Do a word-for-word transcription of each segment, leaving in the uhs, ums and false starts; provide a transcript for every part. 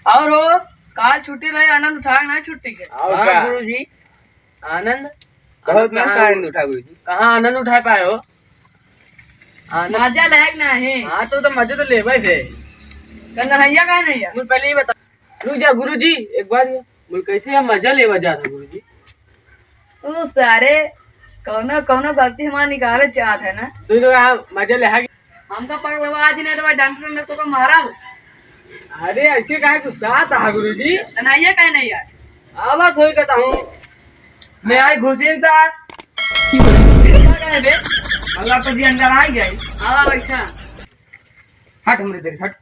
और हो, काल छुट्टी रहे, आनंद उठाए ना छुट्टी के। और हाँ, का? गुरुजी। आनंद? बहुत आनंद मस्त कहाँ आनंद उठा गुरुजी। कहाँ आनंद उठा पाए हो? आनंद मजा लेहक नाही। हाँ, तो, तो मजे तो लेबे थे। तो नहैया काहे नहीं है? मुझे पहले ही बता। रुक जा गुरुजी, एक बार ये। मुझे कैसे ये मजा लेवा जाता गुरुजी? तू सारे कौनो, कौनो गलती हमार निकाले चाहत है ना? तू तो यहाँ मजा लेहा। हमका पकड़वा आज नहीं तो डंडा, डंडा तो का मारा हो। अरे ऐसे काहे गुस्सात हा गुरुजी? तो नहैया काहे नहीं यार? आवा कोई कहता हूँ। मैं आई घुसीन सर। क्या कहे बे? अल्लाह तो जी अंदर आ जाए। आवा बैठा। हट हमरे तेरे हट।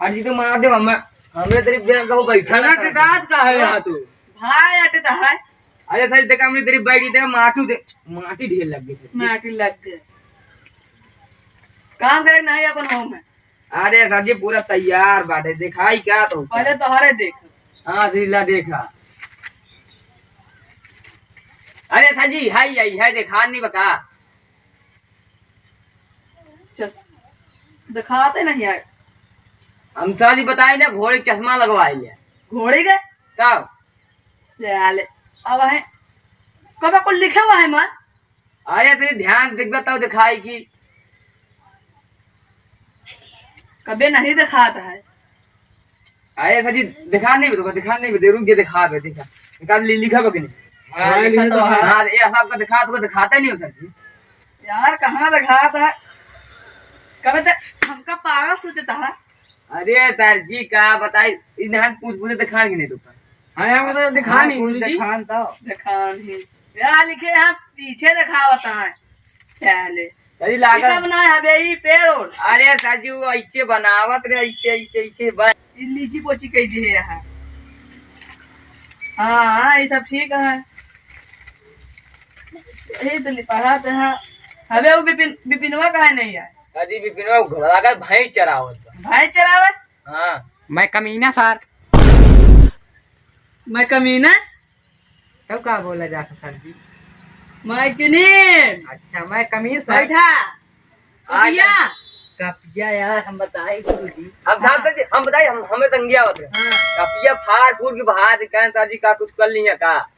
हट जी तो मार दे मम्मा। हमरे तेरे बिना कहूँ बैठा ना ना। टटात का है यहाँ तू? भाई अटे तो है। अरे सर देखा हमरे तेरे बैठी दे माटू दे। माटी ढेर लग गई सर। माटी लग गई। काम करे नहीं अपन होम है। अरे सर जी पूरा तैयार बाटे, दिखाई क्या तो? पहले तोहरे देख। हाँ, सर जी, ला देखा। अरे सर जी, हाय, हाय, हाय, देखा नहीं बका? चस-, दिखाते नहीं है। हम सर जी बताए ना, घोड़े के चश्मा लगवाए ले। घोड़े के? तब? साले, अब है, कब को लिखे हुआ है माँ? अरे सर जी, ध्यान देखबे तब दिखाई की। कबे नहीं दिखाता है। अरे सर जी, दिखा नहीं बे, दिखा नहीं बे, रुक के दिखा दे, दिखा। निकाल ली, लिखा बा कि नहीं? हाँ, हाँ, लिखा लिखा तो तो है। है। हाँ, ये सबका दिखा, तुमको दिखाता नहीं हो सर जी। यार, कहाँ दिखाता है? कबे ते हमका पागल सोचता है? अरे सर जी, का बताई, इन्हें पूछ पूछे दिखा कि नहीं तुमका? हाँ, यहाँ मतलब दिखा हाँ, नहीं, पूछ गुरुजी। दिखान तो। दिखान ही। यहाँ लिखे, यहाँ पीछे दिखावता है। पहले। सर जी, लागल। ई का बनाए हबे, ई पेड़ ओड़। अरे सर जी, वो ऐसे बनावत रहे, ऐसे, ऐसे, ऐसे बन। ई लीची पोची कह दिए यहाँ। हाँ, हाँ, ये सब ठीक है। यही तो लिपाहा तो है। हबे वो बिपिन, बिपिनवा काहे नहीं है? सर जी, बिपिनवा घबरा कर भैंस चरावत बा। भैंस चरावत? हाँ। मैं कमीना सर। मैं कमीना? तब का बोला जाता सर जी? मैं किनी। अच्छा, मैं कमीन सर। बैठा। आज कपिया। कपिया यार, हम बताए गुरुजी। हम साहब सर जी, हम बताए, हम, हमें संगिया होत रहे। हाँ। कपिया फाड़ फूट के बाहर निकाल सर जी, का कुछ कर लिया का?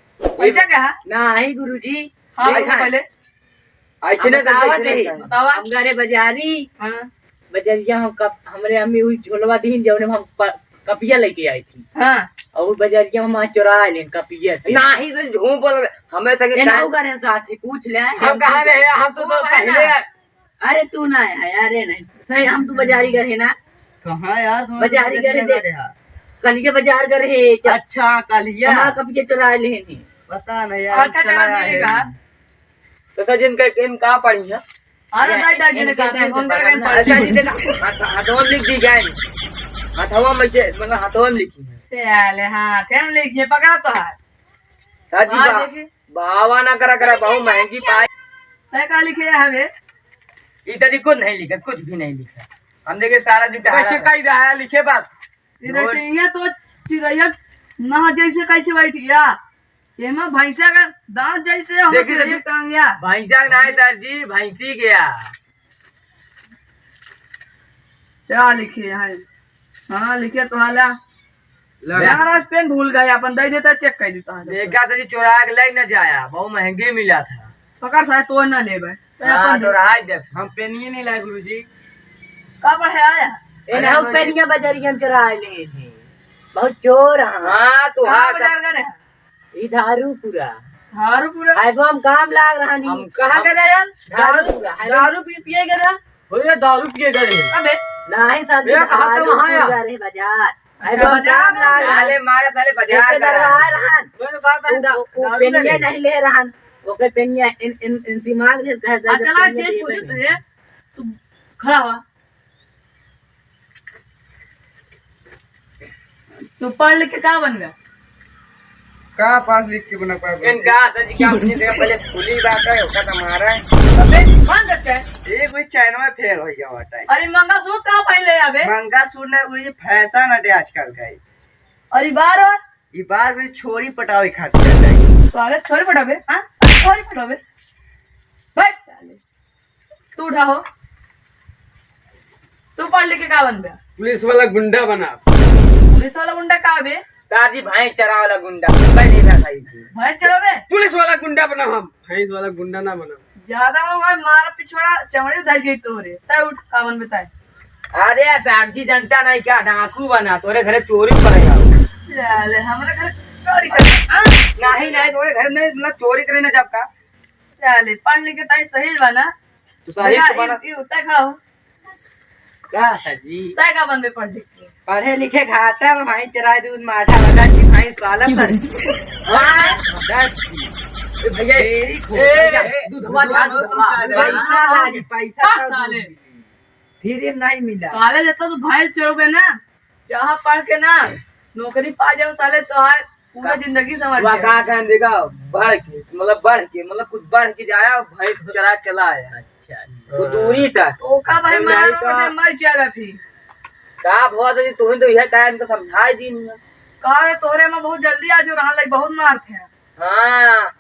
ऐसा कहा? नहीं गुरुजी। हाँ, देखा। तो पहले ऐसे हम नहीं सर जी, बतावत ऐसे नहीं रही। सर। बतावा। हम गरे बाजारी। हाँ। बजरिया हम कप-, हमरे अम्मी हुई झोलवा दीन, जौने में हम प-, कपिया लेके आई थी। हाँ। और बजरिया हम आज चुरा लेन कपिया के। नाही तो झूठ बोल रहे, हमें संगे ए, ना काहे? करे साथी, पूछ ले। हम कहाँ रहे? हम तो, वो तो है पहले ना। अरे तू ना है, अरे नहीं। सही, हम तो बाजारी गए ना। कहाँ यार, तुम्हें बाजारी तो गए देखा देख। ना रहा। कलिया बाजार गए रहे। अच्छा, कलिया। हमारा कपिया चुरा लेन। पता नहीं यार, अच्छा, चला चला है। जाएगा। तो सर जी, इनका, इन कहाँ पड़ी है? अरे, दाई, दाई, जी ने इनके कहा, time पे उनका पकड़ना। Time पड़ी। अच्छा जी, देखा, हाथ, हाथवा में लिख दी जाए। हाथवा में से, मतलब, हाथवा में लिखी है। साले, हाथ में लिखी है, पकड़ा तो हाथ। सर जी, हाँ, बा-, देखिए। बावा ना करा, करा, बहुत महंगी पाई। तय का लिखे है बे? इधर ही कुछ नहीं लिखा, कुछ भी नहीं लिखा। हम देखे सारा जुटा कैसे है। कही रहा है, लिखे बात। ये और रटिया तो चिड़ैया ना जैसे कैसे बैठ गया। एमा भैंसा का दांत जैसे हो देखिए गया, सर जी, टांगिया। भैंसा का ना है सर जी, भैंसी के है। क्या लिखे हैं? हाँ, लिखे तो हाला। लगा। यार, आज पेन भूल गए, अपन दे देता, check कर देता। देखा सर जी, चुरा के ले न जाया, बहुत महंगे मिला था। पकड़ साहब, तो ना लेबे। तो हाँ, अपन तो दे। रहा है, देख। हम पेनिए नहीं लाए गुरुजी। का पढ़े आया? ए, अरे ना, हम गुरुजी। पेनिया बजरिया में चुरा ले थे। बहुत चोर हैं। हाँ, तो कहाँ हाँ, बाजार का रहे? ई धारूपुरा। धारूपुरा? हाइबो हम काम लाग रहा नहीं। हम कहाँ के रहे यार? धारूपुरा, हाइबो। दारू पी, पिए के रहा? हो ये दारू पिए गए रहे। अबे। नहीं सर, ये कहाँ तो वहाँ धारूपुरा यार? रहे बाजार। अच्छा, हाइबो हम बाजार काम में लाग रहा। साले मारे, साले बाजार एक का रहा। दरबार हन। वो तो बात है, वो, दा-, वो, वो दारू पेनिया ले। नहीं ले रहन। ओके पेनिया इन, इन, इनसे मांग ले, कहे, आ, चला, पेनिया चेक दे पूछे दे। तुझे। तू खड़ा हुआ। तू पढ़ लिख के का बन गया? का पढ़ लिख के बना पाए? इनका सर जी क्या अपनी जगह पहले फूली बात है, ओका तो मारा है। अबे, बंद अच्छा है। ये कोई चैनवा फेल हो गया होता है। अरे मंगलसूत्र कहाँ पहले अबे? मंगलसूत्र ना, ये फैशन हटे आजकल का ही। अरे बार बार? ये बार भी छोरी पटावे खातिर जाता है। साले छोरी पटावे? हाँ? छोरी पटावे? बैठ साले। तू उठा हो। तू पढ़ लिख के का बनबे? पुलिस वाला गुंडा बना। पुलिस वाला गुंडा का बे? सर जी, भैंस चरावे वाला गुंडा। बैठे ना सही से। भैंस चरावे? पुलिस वाला गुंडा बना हम, भैंस वाला गुंडा ना बना। ज्यादा वो भाई मार पिछवाड़ा चमड़ी उधर गई तोरे। तय उठ, कावन बताए। अरे सर जी, जनता नहीं क्या, डाकू बना, तोरे घरे चोरी करे आओ। साले, हमरे घर चोरी कर। नहीं, नहीं, तोरे घर में मतलब चोरी करे ना जब का। साले, पढ़ लिख के ताई सही बना। तो सही तो बना। ई, ई उतना खाओ। का सर जी? तय का बनबे पढ़ लिख के? पढ़े लिखे घाटा में भाई चराए दूध माठा बता कि भाई साला सर जी। हाँ? दस जी। ए भैया, तेरी ए, खोपड़ी का ए, दूधवा दे, दूधवा, दूधवा। दूधवा। पैसा लागी, पैसा हाँ, का साले। दूध। फ्री में नहीं मिला। साले जब तक तू भैंस चरोगे ना, जहाँ पढ़ के ना नौकरी पा जाओ साले, तो आज पूरा का-, जिंदगी संवर वा जाए। का कहन देखा, बढ़ के, मतलब बढ़ के, मतलब कुछ बढ़ के जाया, भैंस चरा चला आया। अच्छा, अच्छा। वो दूरी तक। ओका भाई नहीं मारो तो के मर जावे फिर। का भवा तो तुहिन तो यह टाइम तो समझाए दी नहीं। का है तोरे में बहुत जल्दी आज रहा, लाइक बहुत मार थे। हाँ।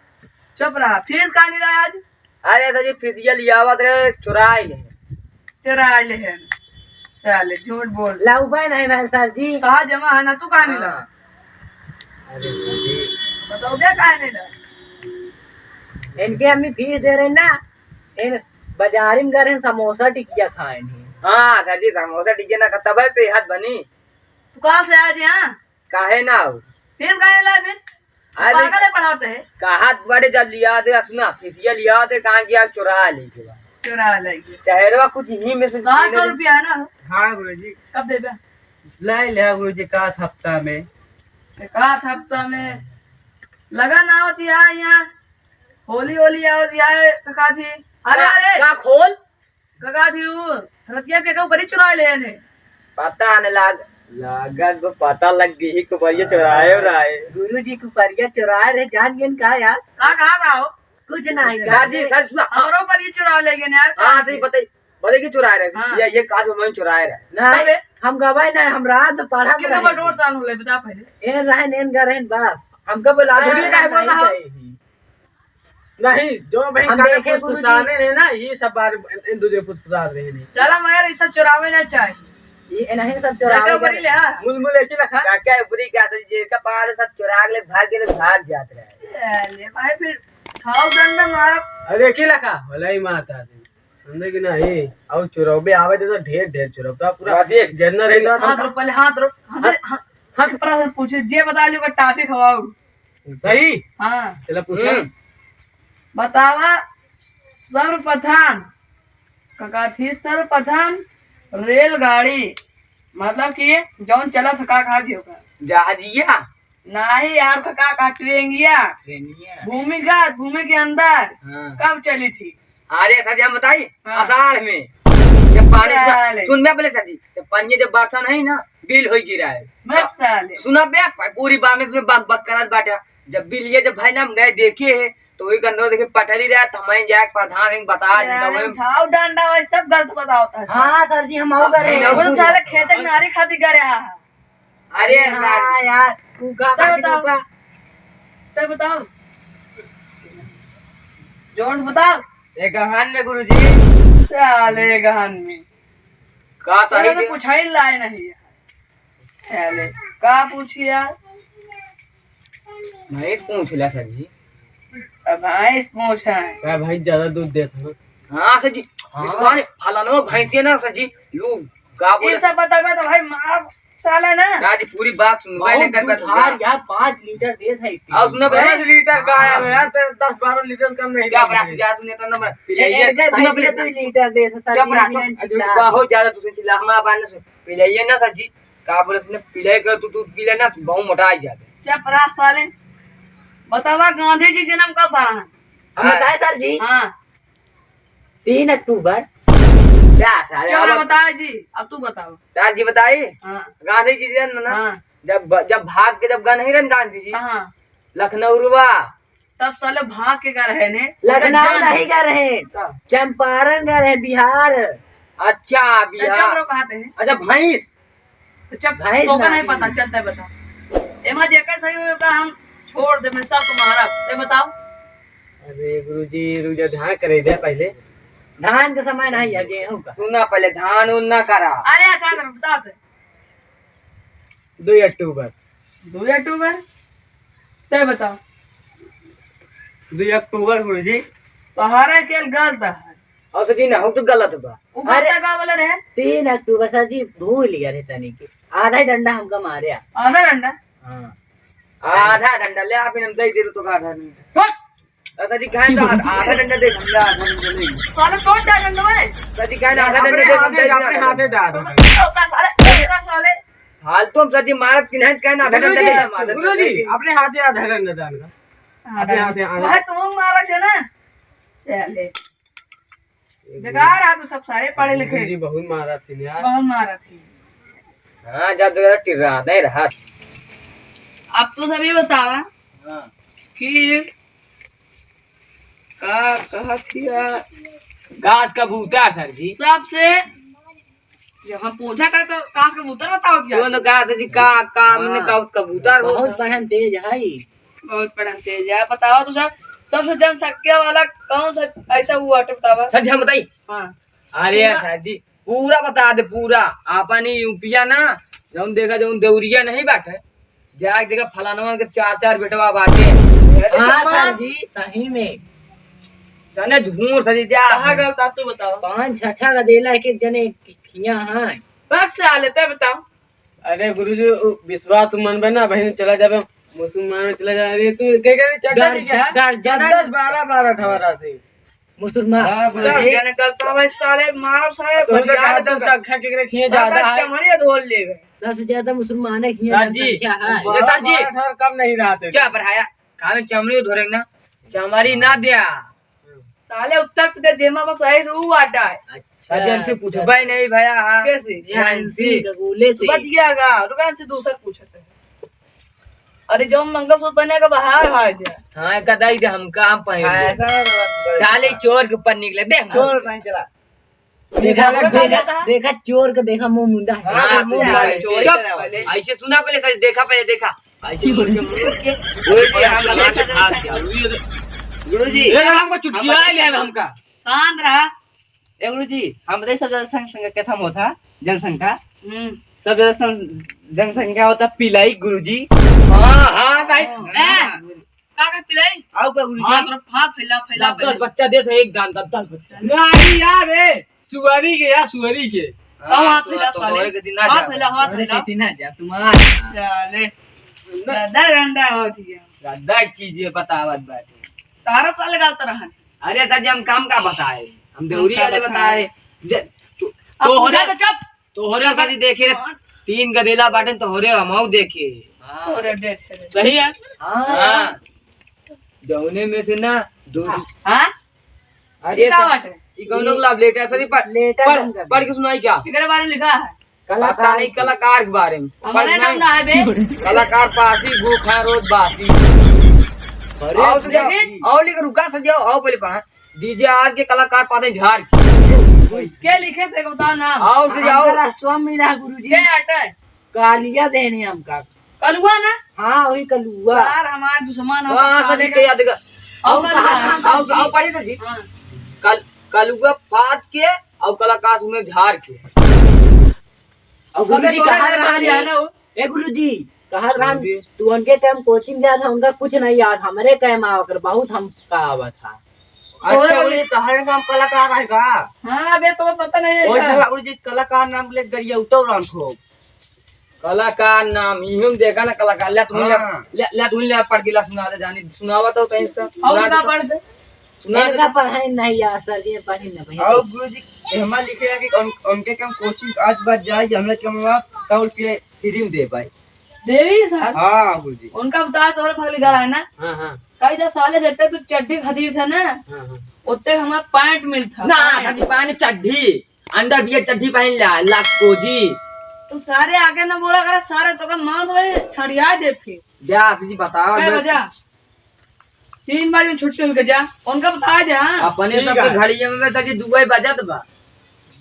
चुप रहा, फीस का नहीं लाया आज? अरे सर जी, फीसिया लियावत रहे, चुराए ले। चुराए ले हैं। साले, झूठ बोल। लउबे नहीं भैल सर जी। कहाँ जमा है ना, तू कहाँ नहीं ला? हाँ। अरे सर जी। बताओ बे, काहे नहीं ला? इनके अम्मी फीस दे रहे ना, इन बाजारी में गए रहे, समोसा टिकिया खाए नहीं। हाँ सर जी, समोसा टिकिया ना खा, तब सेहत बनी। तू कहाँ से आज यहाँ? काहे ना हो? फिर काहे ला फिर? अरे, पागल है पढ़ाते हैं। कहा बड़े जब लिया थे, सुना, फीसिया लिया थे, कहाँ गया, चुरा ले गया। चुरा ले गया। चेहरवा कुछ ही में से पाँच सौ रुपया है ना? हाँ गुरु जी। कब देबे? ले ले गुरु जी, का हफ्ता में। का हफ्ता में? लगा ना होती है यहाँ। होली, होली आओ दिया है, तो का थी? अरे, का, अरे। का खोल? कका थी उ, रतिया के का ऊपर ही चुरा ले ने। पता न लाग, लागत बा, पता लग गई, कुपरिया चुराए हो रहा है। गुरु जी कुपरिया चुराए रहे, जान गेन का यार? का कहा था हो? कुछ नहीं, सर जी, सर, सुना। हमरो पर ही चुरा ले गए यार। हाँ, सही बताई, बताई कि चुराए रहे। हाँ। ये, ये काज में चुराए रहे। नहीं, तबे? हम गवाए नहीं, हम रात में पढ़ा के कितना रहे। बटोर तान होले, बता पहले। एन रहे, एन गा रहे, बस। हमका बुलाया झूठी नहीं, काहे बोल रहा हो? चाहिए। नहीं, जो भाई हम काने देखे फुसफुसाने गुरुजी। रहे ना, ये सब बार इन, इन दूजे फुसफुसा रहे हैं। चला मगर ये सब चुरावे ना चाहिए। ये नहीं सब चुरावे जाके ऊपर ही ले, हाँ। मुल मुल एक ही लखा। क्या, क्या ऊपरी क्या था, जेका पार सब चुरा के ले भाग गेले, भाग जात रहे। ए, ले भाई फिर खाओ डंडा मारा। अरे की लखा, भलाई माता दी। समझे कि नहीं? और चुरावे आवे तो ढेर, ढेर चुरावे। तो पूरा हाँ, देख। जनरल देख। एकदम हाथ रोक, पहले हाथ रोक। हाथ, हाथ, हाथ। हाथ पर से पूछे, जे बता लियो का टाफी खवाओ। सही? हाँ। चला पूछा। हम्म। बतावा सर्वप्रथम, का कहा थी सर्वप्रथम रेलगाड़ी, मतलब कि जौन चलत ह, का कहा थी ओकर? जहाजिया? नहीं यार, का कहा, ट्रेंगिया? ट्रेनिया। भूमिगत, भूमि के अंदर हाँ। कब चली थी? अरे सर जी, हम बताई, हाँ। आषाढ़ में, जब पानी सुना, साले। सुन बे पहले सर जी, जब पानी जब बरसा नहीं ना, बिल होई गिरा है। बक साले। सुना बे, पूरी बात में सुन, बक बक करत बाटे। जब बिल ये जब भाई ना हम गए देखे है, तो वही गंदवा देखे पटरी रहा, तो हमें जाए प्रधान सिंह बता साले, देता हूँ। उठाओ डंडा, वही सब गलत बताओ था। हाँ सर जी, हम आओ करे। नहीं, वो तो कुछ साले खेते के नारी खाती करे हा। अरे हाँ यार। यार, तू का तब बाकी बताओ। तू का? तब बताओ। जोर से बताओ। ए गहन में गुरुजी। साले गहन में। का साले सही तो के? पूछा ही लाए नहीं है। साले, का पूछी यार? भैंस पूछ ला सर जी। अब भैंस पूछ है। का भाई ज्यादा दूध देत हो? हाँ सर जी। हाँ। इसको आने फलानो भैंसिया ना सर जी। लू, का बोले? ये सब बतावे तो भाई मार साला ना। आज पूरी बात सुन, बहुत पहले कर दूध बात यार, यार, पाँच लीटर देत है। आओ, सुनो, पाँच लीटर का है यार, तो दस बारह लीटर कम नहीं क्या देत बरात है। जा तूने इतना बड़ा? ये पिलाइए, एक सुनो, जगह पहले दो लीटर देत है, चुप रहा, चुप। बहुत ज्यादा तुझसे चिल्ला, हमारा बात ना सुन। पिलाइए ना सर जी, का बोले सुने, पिलाई कर तू, तू पी लेना, बहुत मोटा आ जाबे। चुप रहा साले। बतावा, गांधी जी जन्म कब भरा है? हम हाँ। बताए सर जी? हाँ। तीन अक्टूबर। क्या साले, क्यों ना अब बताए जी? अब तू बताओ। सर जी बताई? हाँ। गांधी जी जन्म ना? हाँ। जब, जब भाग के जब गए नहीं रहन गांधी जी? हाँ। लखनऊवा। तब साले भाग के गए रहे ने। लखनऊ उधर जान नहीं गए रहे। का? चंपारण गए रहे, बिहार। अच्छा, तो बिहार। जब लोग कहते हैं। अच्छा, भैंस। तो जब भैंस तो का ना नहीं पता, चलता है बता। एमा जेकर सही होगा हम छोड़ दे, मैं सब तुम्हारा। ये बताओ। अरे गुरुजी, रुक जा, ध्यान करे दे पहले। धान के समय नहीं है, गेहूं का। सुना पहले, धान उन ना करा। अरे अच्छा, तो बता दे। दो अक्टूबर। दो अक्टूबर? तय बताओ। दो अक्टूबर गुरुजी। तोहरा के गलत है। और सर जी ना हो तो गलत बा। वो अरे, बात का बोले रहे? तीन अक्टूबर सर जी भूल गया रहे तनी के। आधा डंडा हमका मारे। आधा डंडा? हाँ। आधा डंडा ले आप, हम दे दे तो आधा डंडा। हट! और सर जी कहें तो आधा, आधा डंडा दे, हमने आधा डंडा ले। साले तोड़ दे डंडा है। सर जी कहें आधा डंडा दे, हम दे अपने हाथे डाल। तो का साले, तो का साले। फालतू हम सर जी मारत की नहीं, कहें आधा डंडा दे, हम आधा डंडा दे। गुरुजी, अपने हाथे आधा डंडा डाल का। हाँ, अपने हाथे आधा। भाई तुम मारा छे ना। साले। बेकार है तू सब सारे पढ़े लिखे। गुरुजी बहुत मारा थी यार। बहुत मारा थी। हाँ, जब देखा टिर्रा नहीं रहा। अब तू सभी बतावा हाँ। कि का कहा थी यार? घास का बूटा सर जी। सबसे जब हम पूछा था तो घास का बूटा बताओ क्या? कौन घास जी का, का हमने हाँ। का कबूतर हो? बहुत बढ़िया तेज है। बहुत बड़ा तेज है। बताओ तो सर, सबसे जनसंख्या वाला कौन सा ऐसा वो अटे बतावा? सर जी, हम बताई? हाँ। अरे पूरा सर जी, पूरा बता दे, पूरा। आपन ही यूपिया ना, जौन देखा, जौन देउरिया नहीं बाटे, जाके देखा, फलानवा के चार, चार बेटवा बाटे। अरे हाँ, सर जी, सही में। जाने झूठ सर जी, जा। कहाँ गलत, तू बताओ। पाँच, छह, छह का देला, एक, एक जने खिया है। बात से आ लेते, बताओ। अरे गुरुजी, उ विश्वास मनबे ना, बहिन चला जाबे, मुसलमान में चला जाबे। अरे तू के करे चर्चा दर्जन, नहीं क्या? दर्जन। दस, दस, बारह, बारह ठवारा से। मुसलमान। हाँ, सब गुरुजी। जने गलत हवे साले, मार साले, तो उनका बनियान कहा तो जनसंख्या के करे खिए ज्यादा है। चमड़िया धोल लेवे। सबसे ज्यादा मुसलमान है, खिए सर जी। जनसंख्या है। ए सर जी। बारह ठवारा कम नहीं रहते। क्या बढ़ाया? काहे चमड़िया धोरे ना? चमड़ी ना दिया। साले उत्तर प्रदेश जेमा बस है, ऊ आटा है। अच्छा, अरे, हमसे पूछबा ही नहीं भैया, हाँ। कैसे? यहाँ एनसी। गगोले से। बच गया का? रुका, हमसे दूसरा पूछत है। अरे, जो मंगलसूत्र पहने का बाहर है क्या? हाँ, एक दाई दे, हम काम पहन ले। ऐसा मत बोलो। साले चोर के ऊपर निकले, दे। चोर नहीं चला। देखा, साले देखा, देखा, देखा, चोर के देखा, मुंह मुंदा है। हाँ, हाँ, मुंह मुंदा है। चोर चुप। चोर है। ऐसे सुना पहले, सर, देखा पहले, देखा। ऐसे बोल के मुंह के, बोल के हम ऐसे ऐसे हाथ ऐसे क्या? गुरुजी। ए, हमको चुटकिया ले हमका। शांत रहा। ए गुरुजी, हम बताई सब ज्यादा संग, संग कथा में होता, जनसंख्या। हम्म। सब ज्यादा सं-, जनसंख्या होता पिलाई गुरुजी। हाँ, हाँ, साहब। ए, का का पिलाई? आओ का गुरुजी? हाँ, तोरा, हाँ, फैला, फैला, दस, दस फैला। बच्चा देत है, एक दान, दस, दस बच्चा। नहीं यार, ए, सुअरी के यार, सुअरी के। हाँ, हाँ, तो फैला, तो साले। तोहरे के दिन ना हाँ, जा। फैला, हाँ, तोहरे फैला। के दिन ना जा, तुम्हारा। साले। गद्दा गंदा हो दिया। गद्दा चीज ये बतावत बाटे। तारा साले गलत रहन। अरे सर जी, हम काम का बताए? हम देउरी का वाले बताए? बताए। जे, तू, अब तोहरे, पूछा तो चुप। तोहरे सर जी देखे रे, हाँ। तीन गदेला बाटे, तोहरे हमहू देखे। हाँ। तोहरे देखे रे। सही है? हाँ। हाँ। जौने में से ना, दो हाँ। अरे ई का सर, बाटे? ई कौनो ई love letter सर जी, पढ़, letter पढ़, हम कर पढ़ के सुनाई क्या? केकरे बारे में लिखा है? पता कलाकार नहीं, के। कलाकार के बारे में। हमारे पढ़ नाम नहीं। ना है बे। कलाकार पासी, भूखा रोज बासी। अरे आओ तो जाओ, देखी। आओ लेकर रुका सर जी, आओ, आओ पहले पढ़ा। डीजे आर के कलाकार पाते झाड़ के। के लिखे से बताओ ना। आओ सर जी, आओ। हमका रास्ता में मिला गुरुजी। के आटा है? कालिया देने हमका। कलुआ ना? हाँ, वही कलुआ। सार हमार दुश्मन हो, हाँ, साले सर जी, का। के याद कर। और और कहाँ कलुआ? से आओ, आओ, पढ़े सर जी। हाँ। कल-, कलुआ पात के और कलाकार उन्हें झाड़ के। और अबे गुरुजी तोरे कहाँ घर रहन वाली है रे? ना वो? ए गुरुजी, कहाँ रहन? हाँ जी। तू उनके टाइम कोचिंग जात है, उनका कुछ नहीं याद, हमरे टाइम आवा कर, बहुत हमका आवा था। अच्छा, तोरे वो ये तोहरे नाम कलाकार है का? हाँ, अबे तो पता नहीं है ओए का? गुरुजी, कलाकार नाम ले गरिया उतर राम खूब। कलाकार नाम, इहम देखा ना कलाकार, ले तुम ले, हाँ। ले, ले तुम ले पढ़ के ला सुना दे जानी, सुनावा तो कहीं इसका। और सुना का दे तो। पढ़ दे? सुना दे इनका तो। पढ़ाई नहीं यार सर, ये पढ़ी ना भाई। और गुरुजी, एहमा लिखे है कि उन-, उनके कम कोचिंग आज बाद जाए, हमने कम आप सौ रुपये फ्री में दे पाए। देवी सर? हाँ गुरुजी। उनका बता तो और फगली गला है ना? हाँ, हाँ। कई तो साले जब तक तू चड्ढी खरीद था ना, हाँ, हाँ। उतने हमारा पैंट मिलता। ना, पैंट। सर जी, पैंट चड्ढी। अंडरवियर चड्ढी पहन ला, लाक्स कोजी। तू सारे आगे ना बोला करा, सारे तो के मार दे, छड़िया दे फिर। जा, सर जी, बताओ, कै बे- बजा? तीन बजे छुट्टी होके जा, उनका बता दे, हाँ? अपने ठीक सबके है। घड़िया में सर जी दुबई बजत बा।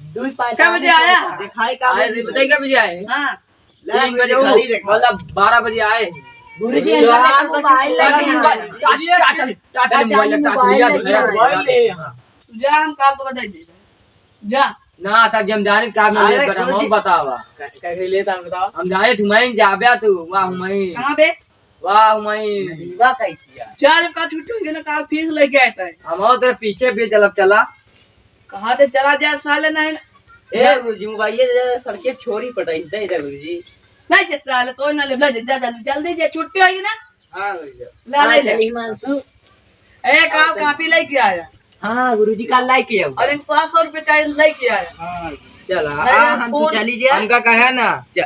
दुई पाँच कै बजे आया? दिखाई का अरे, बजे? बताइए कै बजे आए? हाँ। तीन बजे वो, घड़ी देखा। मतलब, बारह बजे आए। गुरुजी, चला, इनका हम मोबाइल लगा है। टाटा, टाटा, टाटा, टाटा मोबाइल, टाटा, मोबाइल लिया लगा तो है। मोबाइल ले यहाँ। तू जा, हम काल तो दे दे। जा। ना सर जी, हम जाने का में अरे लेकर हम गुरुजी। बतावा। क-, कैसे लेता हम बताओ? हम जाने तू मैं जाबे तू, वाह मैं। कहाँ बे? वाह मैं। वाह कही किया। चल का छुट्टी होगी ना, का फीस लेके आए थे। हम और तेरे पीछे भी चलब चला। कहाँ ते चला जा साले नहीं। ए जा। गुरुजी, मोबाइल दे, सड़के छोरी पटाई दे दे गुरुजी। नहीं जे साले तो ना ले, ले जा जल्दी, जल्दी जे छुट्टी होगी ना। हाँ गुरुजी। ला, हाँ, ले, ले। चल हिमांशु। ए, का हाँ, चल। कॉपी लेके आया? हाँ गुरुजी, काल लेके आया। अरे, पाँच सौ रुपये का लेके आया। हाँ। चल, नहीं, हाँ, हम तो फोन चली गया। हमका कहा ना। चल।